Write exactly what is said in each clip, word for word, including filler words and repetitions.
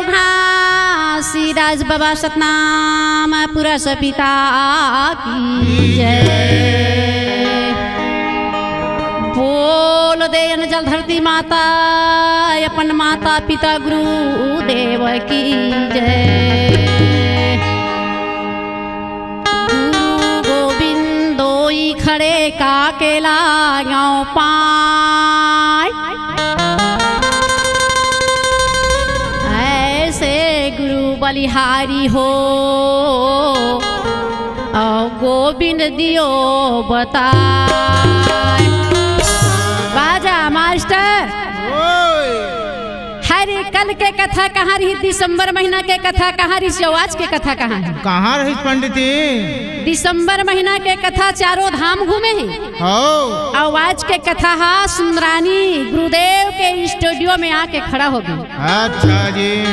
घासीदास बाबा सतनाम पुरुष पिता की जय। बोल दे अन्न जल धरती माता, अपन माता पिता गुरुदेव की जय। गुरु गोविंदो ई खड़े का केला गाँव पाए। ऐसे गुरु बलिहारी हो, और गोविंद दियो बताए। बाजा मास्टर। ओए। हरे, कल के कथा कहाँ रही? दिसंबर महीना के कथा कहाँ रही? आज के कथा कहाँ है? कहाँ रही पंडित जी? दिसंबर महीना के कथा चारों धाम घूमे ही। हो। और आज के कथा हा सुंदरानी गुरुदेव के स्टूडियो में आके खड़ा हो गई। अच्छा जी।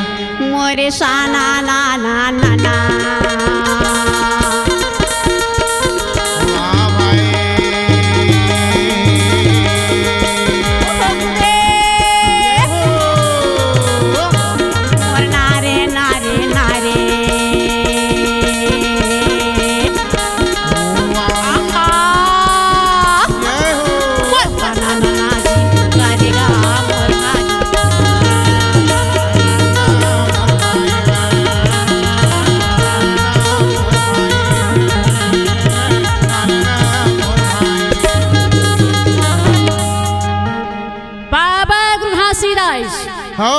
मोरे साना ना ना ना ना। वाह भाई। मोर नारे नारे नारे। आहा। जय हो। मोर नाना नाना जी करेगा मोर नाना। बाबा गुरु घासीदास। हो।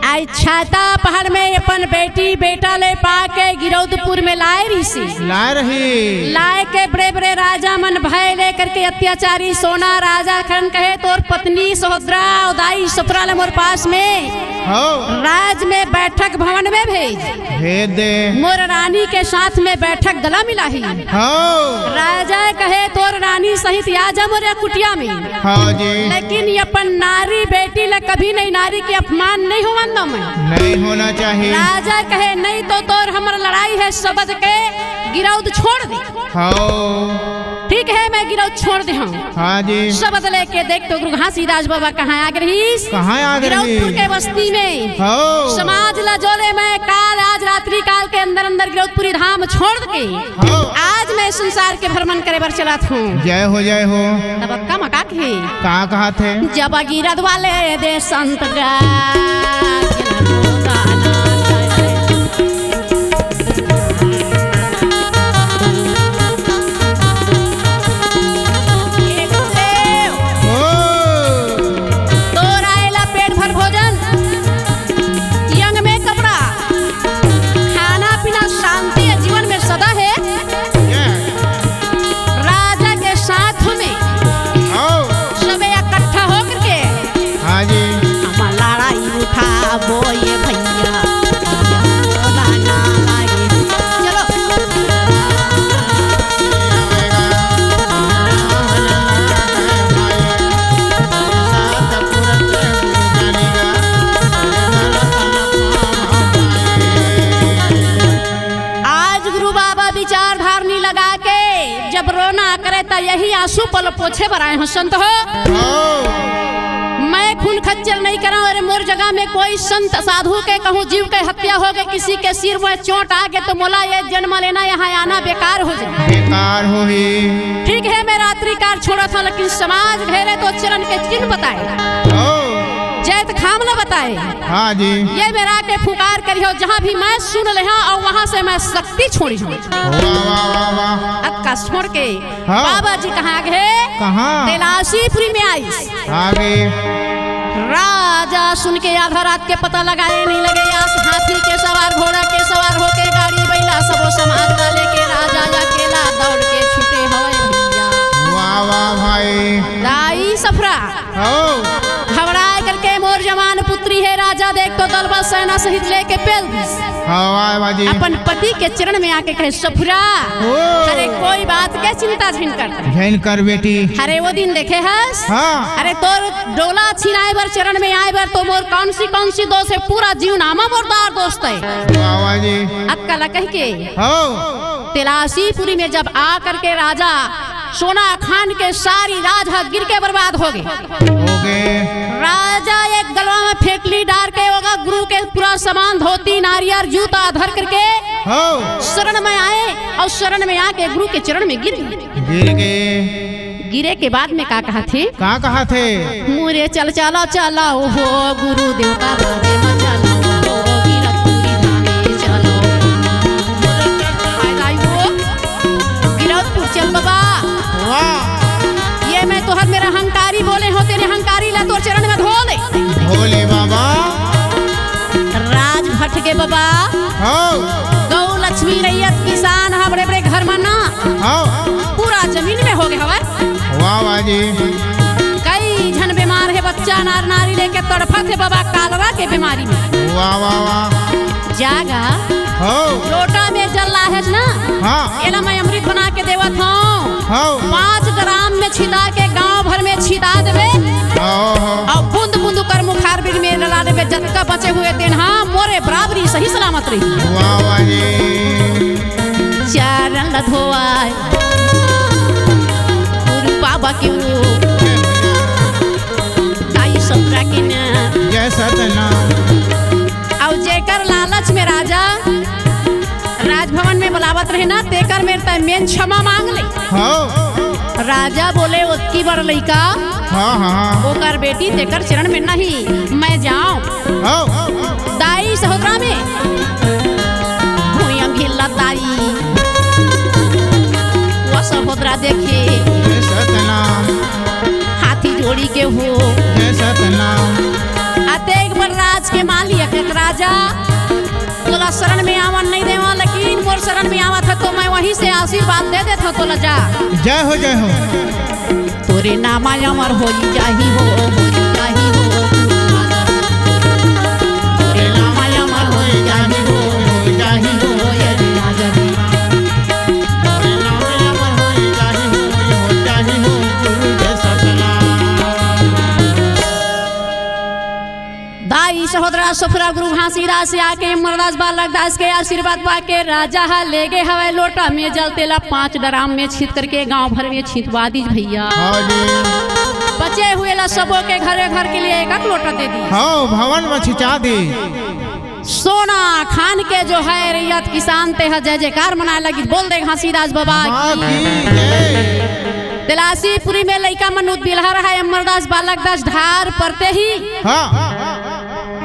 आई छाता पहाड़ में अपन बेटी बेटा ले पाके गिरौदपुर में लाए रहिसी। लाए रही। लाए के बड़े बड़े राजा मन भय ले करके अत्याचारी सोना राजा खन कहे, "तोर पत्नी सहोदरा उदाई सपरा ले मोर पास में हो। राज में बैठक भवन में भेज। भेज दे। मोर रानी के साथ में बैठक गला मिलाही।" हो। राजा कहे, "तोर रानी सहित आ जा मोर कुटिया में।" हाँ जी। लेकिन ये अपन नारी बेटी ले कभी नहीं, नारी के अपमान नहीं होवन दो मैं। नहीं होना चाहिए। राजा कहे, "नहीं तो तोर हमर लड़ाई है शब्द के गिरौद छोड़ दे।" हाँ। ठीक है, मैं गिरौद छोड़ दे हूँ। हाँ जी। शब्द लेके देख तो गुरु घासीदास बाबा कहाँ आ गए रहीस? कहाँ आ गए गिरौदपुर रहीस? के बस्ती में। हाँ। समाज ला जोले मैं काल, आज रात्रि काल के अंदर अंदर गिरौदपुरी धाम छोड़ के हाँ। आज मैं संसार के भ्रमण करे बर चलत हूँ। जय हो, जय हो। तब अक्का मका के का कहा थे? जब गिरद वाले दे संत गा ओ। तोर आएला पेट भर भोजन, यंग में कपड़ा, खाना पीना, शांति है जीवन में सदा है। ये। राजा के साथ में आओ। सबे इकट्ठा होकर के हाँ जी। हम लड़ाई उठाबो ये भैया, ये होला ना लागे। चलो। आज गुरु बाबा विचारधारणी लगा के जब रोना करे त यही आंसू पल पोछे बर आए हो संत हो। हाँ। मैं खून खच्चर नहीं करा और मोर जगह में कोई संत साधु के कहूँ जीव के हत्या हो गए, किसी के सिर में चोट आ गए तो मोला ये जन्म लेना, यहाँ आना बेकार हो जाए। बेकार होही। ठीक है, मैं रात्रि काल छोड़ा था, लेकिन समाज घेरे तो चरण के चिन्ह बताए। हाँ। जैत खाम न बताए। हाँ जी। ये मेरा के पुकार करियो, जहाँ भी मैं सुन ले हूँ और वहाँ से मैं शक्ति छोड़ी हूँ। वाह, वाह, वाह, वाह। अक्का छोड़ के हाँ। बाबा जी कहाँ गए? कहाँ? तलासीपुरी में आई। आगे। राजा सुन के आधा रात के पता लगाए नहीं लगे। आस हाथी के सवार, घोड़ा के सवार होके गाड़ी बैला सबो समाज वाले के राजा अकेला दौड़ के छूटे हवे भैया। वाह, वाह भाई। दाई सफरा। हो। घबराए करके मोर जवान पुत्री हे राजा, देख तो दलबा सेना सहित लेके पेल दिस। हाँ, वाह, वाह जी। अपन पति के चरण में आके कहे, "सफुरा, ओ। अरे कोई बात के चिंता झिन कर।" झिन कर बेटी। अरे वो दिन देखे हस? हाँ। अरे तोर डोला छिनाए बर चरण में आए बर तो मोर कौन सी, कौन सी दोष है, पूरा जीव नामा मोर दार दोस्त है। वाह, वाह जी। अक्का ला कह के। हो। तलासीपुरी में जब आ करके राजा सोना खान के सारी राज ह गिर के बर्बाद हो गए। हो गए। राजा एक गलवा में फेंकली डार के होगा, गुरु के पूरा समान धोती, नारियर, जूता धर करके हो। शरण में आए अउ शरण में आके गुरु के चरण में गिर गे। गिर गे। गिरे के बाद में का कहा थे? का कहा थे? मुरे चल चला चला हो गुरु देवता राजे में चला हो गिरौदपुरी धामे चला। आय दाई हो, गिरौदपुर चल बाबा। वाह। ये मैं तोहर मेरा हंकारी बोले हो, तेरे हंकारी ला तोर चरण में धो ले। भोले बाबा। राज भट के बाबा। हो। गौ लक्ष्मी रैयत किसान ह, बड़े बड़े घर म ना। हो। पूरा जमीन में हो गए हवय। वाह, वाह जी। कई झन बीमार हे, बच्चा नार नारी लेके तड़फत हे बाबा, कालरा के बीमारी में। वाह, वाह, वाह। जागा। हो। लोटा में जल लाहेस ना। हाँ। एला मैं अमृत बना के देवत हूँ। हो। पाँच ड्राम में छिदा के गांव भर में छिदा देवे। हो, हो। अउ बूंद बूंद कर मुखार बिल में डला देवे, जतका बचे हुए तेन हा मोरे बराबरी सही सलामत रही। वाह, वाह जी। चरण ला धोवाय गुरु बाबा के वो ताई ससुरा के ना। जय सतनाम। अउ जेकर लालच में राजा राजभवन में बुलावत रहे ना, तेकर मेर तय मेन क्षमा मांग ले। हाँ। राजा बोले, "ओतकी बड़ लइका, हाँ, हाँ। ओकर बेटी तेकर चरण में नहीं, मैं जाऊं।" हाँ। दाई सहोदरा में भूया भिल्ला दाई, वो सहोदरा देखे। जय सतनाम। हाथी जोड़ी के हो। जय सतनाम। अतेक बड़ राज के मालिक एक राजा, तोला शरण में आवन नहीं देवा, लेकिन मोर शरण में आवत है तो मैं वहीं से आशीर्वाद दे देत हूँ तोला, जा। जय हो, जय हो। तोरे नाम अमर होई जाही हो, होई जाही हो। तोरे नाम अमर होई जाही हो, होई जाही हो, ये राजा। तोरे नाम अमर होई जाही हो, होई जाही हो, गुरु जय सतनाम। दाई सहोदरा सफरा गुरु घासीदास आके अमरदास बालक दास के आशीर्वाद पाके राजा ह लेगे हवय लोटा में जल, तेला पांच डराम में छित करके गांव भर में छितवा दीज भैया। हाँ जी। बचे हुए ला सबो के घरे घर के लिए एक एक लोटा दे दी। हाँ, भवन में छिंचा दी। सोना खान के जो है रैयत किसान ते ह जय जयकार मनाए लगी। बोल दे घासीदास बाबा बाबा की। की जय। तेलासीपुरी में लइका मन उदबिलहा रहा है, अमरदास बालक दास ढार परते ही हाँ।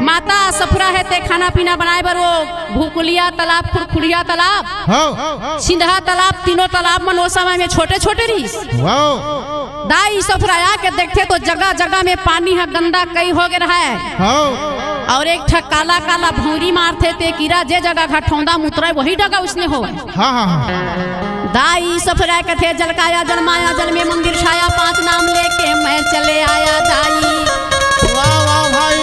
माता सफरा है ते खाना पीना बनाए बर वो भूकुलिया तालाब, खुरखुड़िया तालाब, हाँ। सिंधहा तालाब, तीनों तालाब मन ओ समय में छोटे छोटे रहिस। वाह। दाई सफरा आके देखथे तो जगह जगह में पानी ह गंदा कई हो गे रहा है। हाँ। अउ एक ठक काला काला भौरी मारथे ते कीरा जे जगह घटौंदा मुतरय वही डगा उसने होवय। हाँ, हाँ, हाँ। दाई सफरा कथे, "जल काया जल माया जल में मंदिर छाया, पांच नाम लेके मैं चले आया दाई।" वाह, वाह भाई।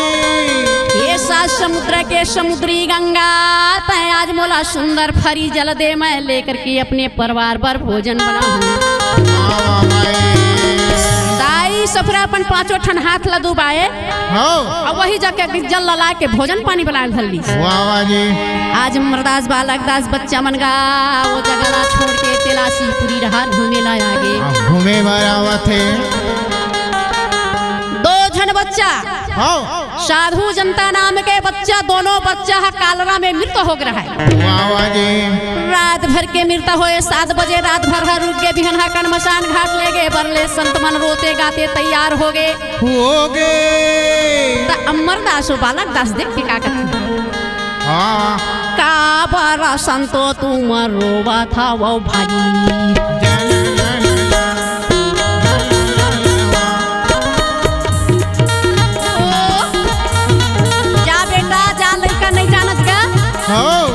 ये सात समुद्र के समुद्री गंगा, तै आज मोला सुंदर फरी जल दे, मैं लेकर के अपने परिवार बर भोजन बनाहूं। वाह, वाह भाई। दाई सफरा अपन पांचों ठन हाथ ला दुबाए। हाँ। अउ वही जाके जल ला लाके भोजन पानी बनाए धर लीस। वाह, वाह जी। आज अमरदास बालक दास बच्चा मन गा वो जगह ला छोड़ के तेलासीपुरी डहार घूमे ला आगे। हाँ, घूमे बर आवत हे। दो झन बच्चा। हाँ। साधु जनता नाम के बच्चा, दोनों बच्चा ह कालरा में मृत हो गे रहा है। वाह, वाह जी। रात भर के मृत होए, सात बजे रात भर ह रुक गे, बिहन ह कन मसान घाट ले गे, बरले संत मन रोते गाते तैयार हो गे। हो गे। त अमरदास अउ बालक दास देख के का कथे? हाँ। "काबर संतो तुम रोवत हवो भाई?" जा बेटा, जा, लइका नहीं जानत का? हो।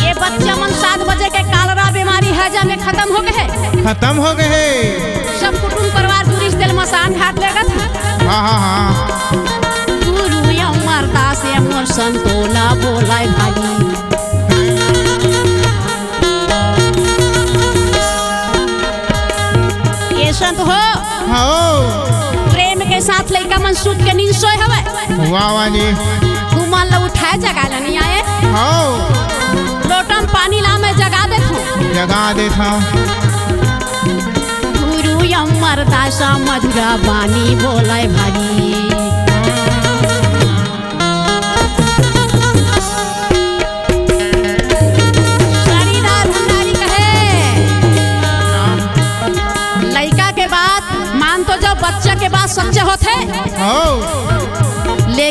ये बच्चा मन सात बजे के कालरा बीमारी है, जा में खत्म हो गए है। खत्म हो गए है। सब कुटुंब परिवार दूरी से तेल मसान घाट लेगत है। हाँ, हाँ, हाँ। गुरु अमरदास अमर संतोला बोलाय भाई। ये संत हो, हाँ। प्रेम के साथ लइका मन सुत के नींद सोए हवय। वाह, वाह जी। तुमन ला उठाए जगाए ला नहीं आए। हाँ। लोटा म पानी ला, मैं जगा देत हूँ। जगा देत हूँ। गुरु अमरदास मधुरा बानी बोलाय भाई।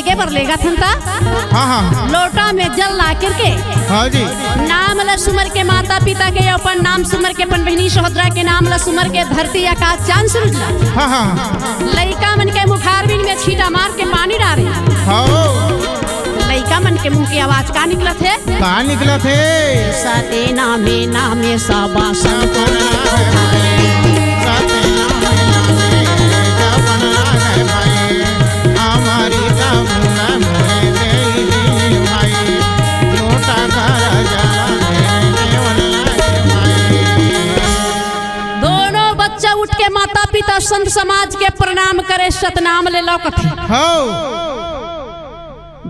के बर लेगत हन ता। हाँ, हाँ। लोटा में जल ला करके। हाँ जी। नाम ल सुमर के माता पिता के, अपन नाम सुमर के, अपन बहिनी सहोदरा के नाम ल सुमर के, धरती आकाश चांद सूरज ला। हाँ, हाँ। लइका मन के मुखारबिन में छींटा मार के पानी डारे। हाँ। लइका मन के मुंह के आवाज का निकलत हे? का निकलत हे? सते नामे नामे सबा संत। दोनों बच्चा उठ के माता पिता संत समाज के प्रणाम करे, सतनाम ले लो कथे। हौ।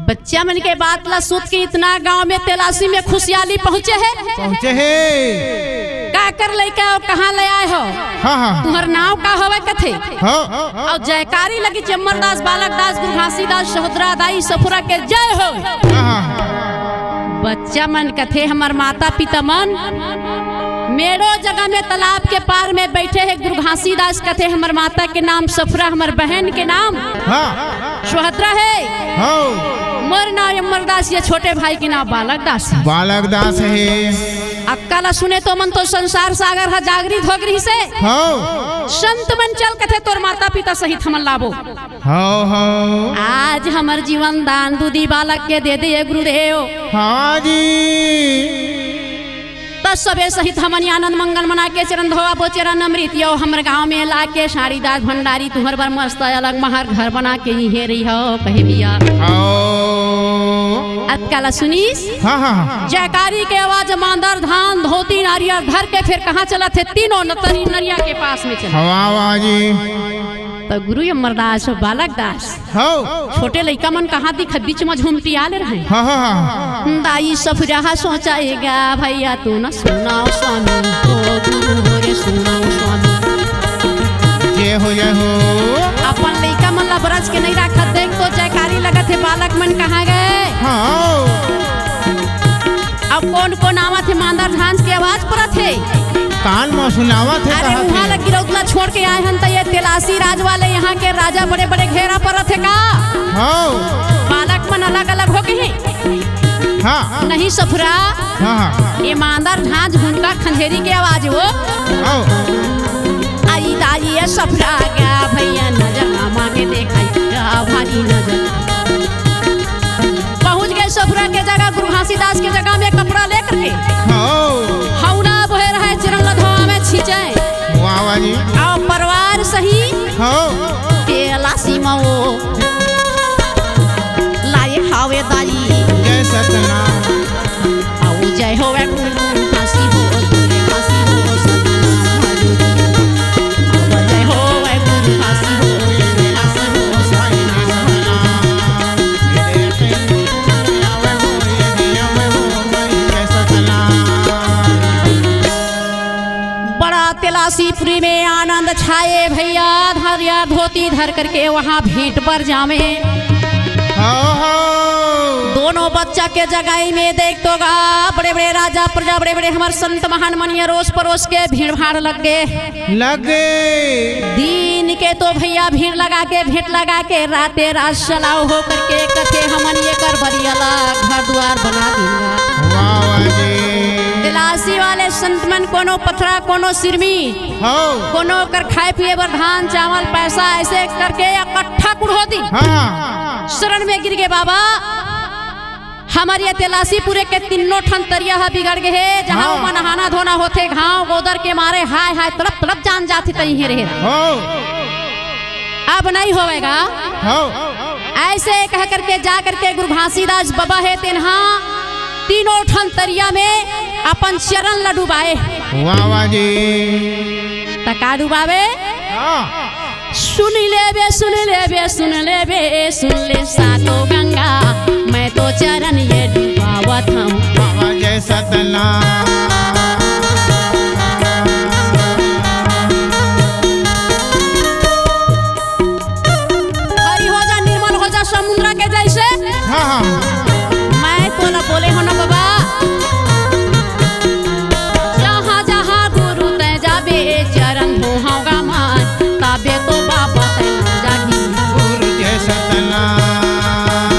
बच्चा मन के बात ला सुत के इतना गांव में तेलासी में खुशियाली पहुंचे हे। पहुंचे हे। काकर लइका हो, कहाँ ले आए हो? हाँ, हाँ। तुहर नाव का हवय कथे? हाँ। अउ जयकारी लगिस अमरदास, बालक दास, गुरु घासीदास, सहोदरा दाई सफुरा के जय हो। हाँ, हाँ। बच्चा मन कथे, हमर माता पिता मन मेड़ो जगह में तालाब के पार में बैठे हे। गुरु घासीदास कथे, हमर माता के नाम सफुरा, हमर बहन के नाम हाँ। सहोदरा हे। हौ। मोर नाव अमरदास, ये छोटे भाई के नाव बालक दास हे। बालक दास हे। अतका ला सुने त मन तो संसार सागर ह जागृत हो गे रिहिसे। हौ। संत मन चल कथे तोर माता पिता सहित हमन लाबो। हौ, हौ। आज हमर जीवन दान दूदी बालक के दे दे गुरुदेव। हाँ जी। त सबे सहित हमन आनंद मंगल मना के चरण धोवाबो, चरण अमृत यो हमर गांव में लाके साड़ीदार भंडारी तुहर बर मस्त अलग महल घर बना के इहें रहिहव कहे भैया। हौ। अतका ला सुनिस? हाँ, हाँ, हाँ। जयकारी के आवाज, मांदर धान, धोती, नारियल धर के फिर कहाँ चलत हे? तीनों नतनी नरिया के पास में चल। वाह, वाह जी। त गुरु अमरदास, बालक दास, हौ। छोटे लइका मन कहाँ दिखय, बीच म झुमटिया ले रहय। हाँ, हाँ, हाँ। दाई सफुरा सोचय गा भैया, तू न सुनव स्वामी, ओ गुरु हो रे सुनव स्वामी। जय हो, जय हो। अपन लइका मन ला बरज के नइ राखत, देख तो जयकारी लगत हे, बालक मन कहाँ गए? हाँ। अब कोन कोन आवत हे, मांदर झांझ के आवाज परत हे। कान म सुनावत हे अरे, कहत उहाँ हे। लग गिरौदला छोड़ के आए हन, त ये तेलासी राज वाले यहाँ के राजा बड़े बड़े घेरा परत हे का? हौ। बालक मन अलग अलग हो गे हे। हाँ। नहीं सफुरा। हाँ, हाँ। ये मांदर झांझ हुनका खंझेरी के आवाज हो। हौ। आई दाई ये सफुरा गा भैया, नजर मामा के देखाई गा भारी नजर। पहुंच गए सफुरा के जगह, गुरु घासीदास के जगह में कपड़ा लेकर के। हौ। हौला बोहे रहय, चरण ल धोवा में छींचे। वाह, वाह जी। अउ परवार सही। हौ। तेलासी म वो लाए हावे दाई। जय सतनाम। अउ जय होवे गुरु घासी हो, तोरे घासी हो सतनाम हजूरी। अउ जय होवे गुरु घासी हो, तोरे घासी हो सतनाम हजूरी। बड़ा तेलासीपुरी में आनंद छाए भैया, धरिया धोती धर करके वहाँ भेंट पर जावे। हाँ, हाँ। दोनों बच्चा के जगाई में देख तो गा, बड़े बड़े राजा प्रजा, बड़े बड़े हमर संत महान मन अरोस परोस के भीड़ भाड़ लग गे। लग गे। दिन के तो भैया भीड़ लगा के, भेंट लगा के, राते रात सलाव हो करके कथे हमन ये कर बरियाला घर दुआर बना दिन। वाह, वाह जी। तेलासी वाले संत मन कोनो पथरा, कोनो सिरमी, हाँ। कोनो कर खाए पिए बर धान, चावल, पैसा ऐसे करके इकट्ठा कुढ़ो दिन। हाँ। शरण में गिर गे बाबा। हमर ये तेलासीपुरे के तीनों ठन तरिया ह बिगड़ गे हे, जहाँ हाँ। ओमा नहाना धोना होथे, घाव गोदर के मारे हाय हाय तड़प तड़प जान जाथे, तहीं हे रहे। हो। अब नहीं होवेगा। हो। ऐसे कह करके जा करके गुरु घासीदास बाबा हे तेनहा तीनों ठन तरिया में अपन चरण ल डुबाए। वाह, वाह जी। त का डुबावे? हाँ। सुन लेबे, सुन लेबे, सुन लेबे, सुन ले सातो गंगा, मैं तो चरण ये डुबावत हूँ। बाबा जय सतनाम। हरि हो जा, निर्मल हो जा, समुद्र के जैसे। हाँ, हाँ। मैं तोला बोले हो ना बाबा। जहाँ जहाँ गुरु तैं जाबे, चरण धोहाओगा मैं, तबे तो बाबा तैं जागी। गुरु जय सतनाम।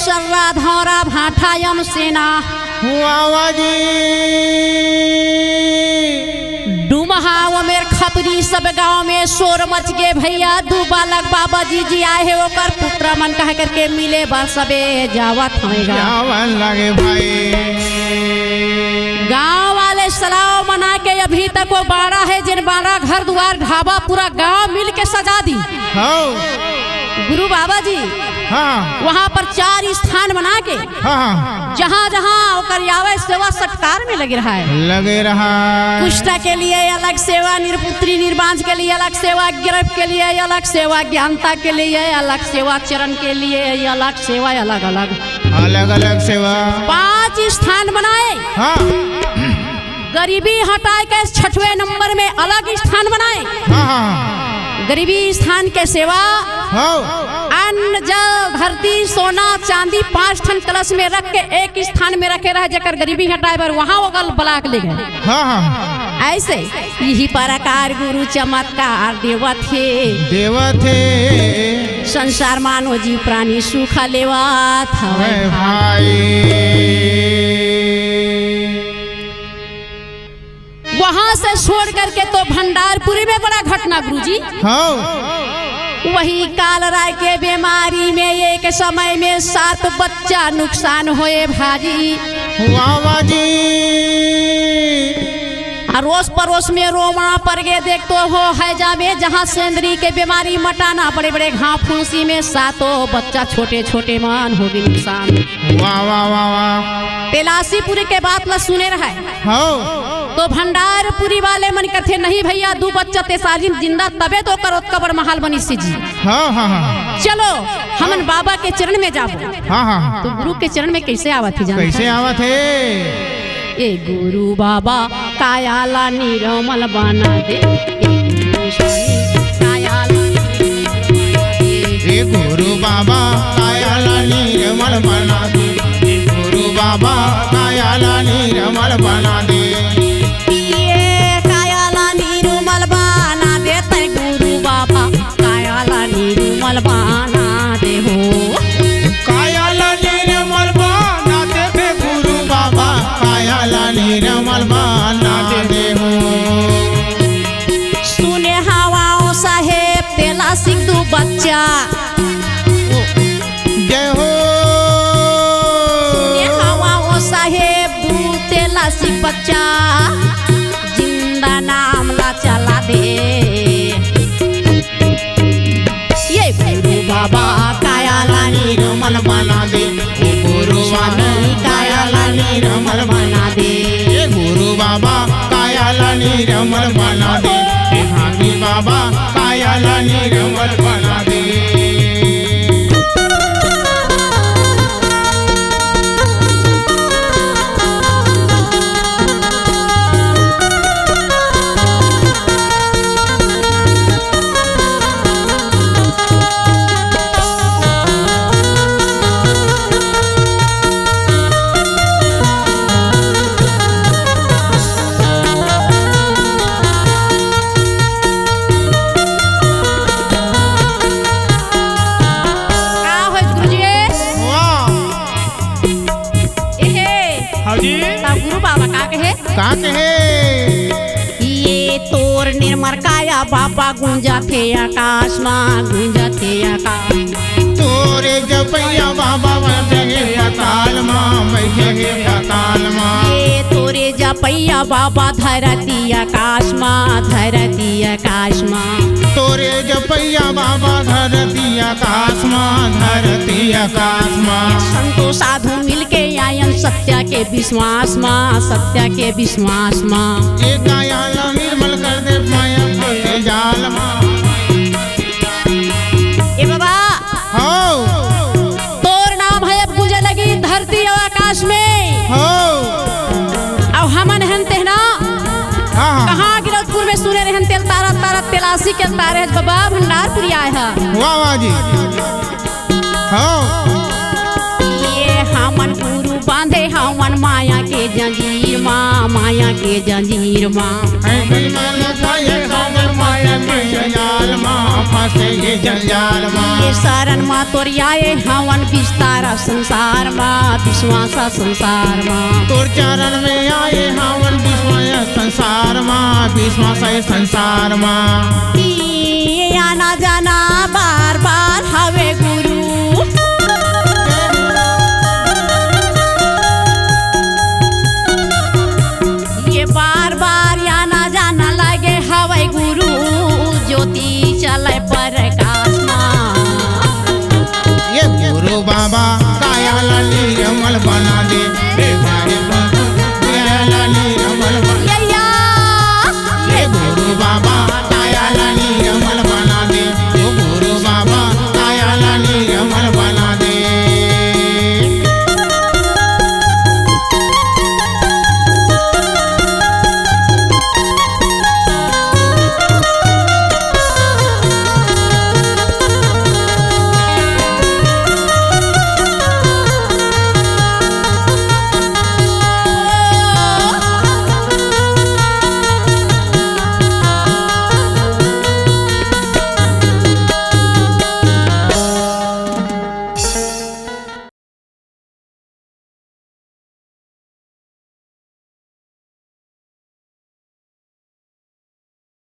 सर्रा धौरा भाठा यम सेना। वाह, वाह जी। डुमहा ओमेर खपरी सब गांव में शोर मच गे भैया, दू बालक बाबा जी जी आए हे, ओकर पुत्र मन कह करके मिले बर सबे जावत हवे गा। जावन लगे भाई। गांव वाले सलाव मना के अभी तक वो बाड़ा हे, जेन बाड़ा घर दुआर ढाबा पूरा गांव मिल के सजा दी। हाँ। गुरु बाबा जी हाँ। वहाँ पर चार स्थान बना के हाँ, हाँ। जहाँ जहाँ ओकर आवे सेवा सत्कार में लगे रहा है। लगे रहा है। कुष्ठ के लिए अलग सेवा, निर्पुत्री निर्बांझ के लिए अलग सेवा, गर्भ के लिए अलग सेवा, ज्ञानता के लिए अलग सेवा, चरण के लिए अलग सेवा, अलग अलग। अलग अलग सेवा। पांच स्थान बनाए। हाँ। गरीबी हटाए के छठवें नंबर में अलग स्थान बनाए। हाँ, हाँ, हाँ। गरीबी स्थान के सेवा, हाँ। अन्न, जल, धरती, सोना, चांदी पांच ठन कलश में रख के एक स्थान में रखे रहे, जेकर गरीबी हटाए बर वहां ओगल बलाक ले गए। हाँ, हाँ। ऐसे यही प्रकार गुरु चमत्कार देवत हे। देवत हे। संसार मानव जीव प्राणी सुख लेवत हवे। हवे भाई। वहां से छोड़ करके तो भंडारपुरी में बड़ा घटना गुरुजी। हाँ। वही काल राय के बीमारी में एक समय में सात बच्चा नुकसान होए भाजी। वाह, वाह जी। अरोस परोस में रोमना पर गे देख तो हो है जावे, जहाँ सेंदरी के बीमारी मटाना, बड़े बड़े घाव फुंसी में सातों बच्चा छोटे छोटे मन हो गए नुकसान। वाह, वाह, वाह, वाह। तेलासीपुर के बात ला सुने रहे। हाँ। तो भंडारपुरी वाले मन कथे, "नहीं भैया, दू बच्चा तेसारिन जिंदा तबे तो ओकर ओतका बड़ महल बनिस जी।" हाँ, हाँ, हाँ। चलो, हमन बाबा के चरण में जाबो। हाँ, हाँ, हाँ। तो गुरु के चरण में कैसे आवत हे जानत कैसे हे? आवत हे? ए गुरु बाबा, काया ला निरमल बना दे। ए गुरु स्वामी, काया ला निरमल बना दे। ए गुरु बाबा, काया ला निरमल बना दे। ए गुरु बाबा, काया ला निरमल बना दे। ये काया ला निरमल बना दे, तै गुरु बाबा, काया ला निरमल बना दे हो। काया ला निरमल बना दे, तै गुरु बाबा, काया ला निरमल बना दे हो। सुने हवा ओ साहेब, तेलासिक दू बच्चा। जय हो। सुने हवा ओ साहेब, दू तेलासिक बच्चा, जिंदा नाम ला चला दे। ये गुरु बाबा, काया ला निरमल बना दे। हे गुरु स्वामी, काया ला निरमल बना दे। हे गुरु बाबा, काया ला निरमल बना दे। हे भागी बाबा, काया ला निरमल बना दे। का होय गुरुजी? वाह। एहे। हाँ जी। त गुरु बाबा का कहे? का कहे? ये तोर निर्मल काया बाबा गूंजथे आकाश मा, गूंजथे आकाश। तोरे जपैया बाबा बइठे हे पताल मा, बइठे हे पताल मा। ये तोरे जपैया बाबा धरती आकाश मा, धरती आकाश मा। तोरे जपैया बाबा धरती आकाश मा, धरती आकाश मा। संतो साधु मिलके आयन सत्य के विश्वास मा, सत्य के विश्वास मा। ए काया ला निर्मल कर दे माया के जाल मा। ए बाबा, हौ। तोर नाम हे अब गूंजे लगी धरती अउ आकाश में। हौ। अउ हमन हन तेहना। हाँ, हाँ। कहाँ गिरौदपुर में सुने रहन तेल तारा, तारा तेलासी के तारे बाबा भंडारपुरी आए ह। वाह, वाह जी। हौ। ये हमन गुरु बांधे हवन माया के जंजीर मा, माया के जंजीर मा। जंजाल मा, फंसे ये जंजाल मा। ये शरण मा तोर आए हवन बिस्तारा संसार मा, विश्वासा संसार मा। तोर चरण में आए हवन विश्वासा संसार मा, विश्वासा संसार मा।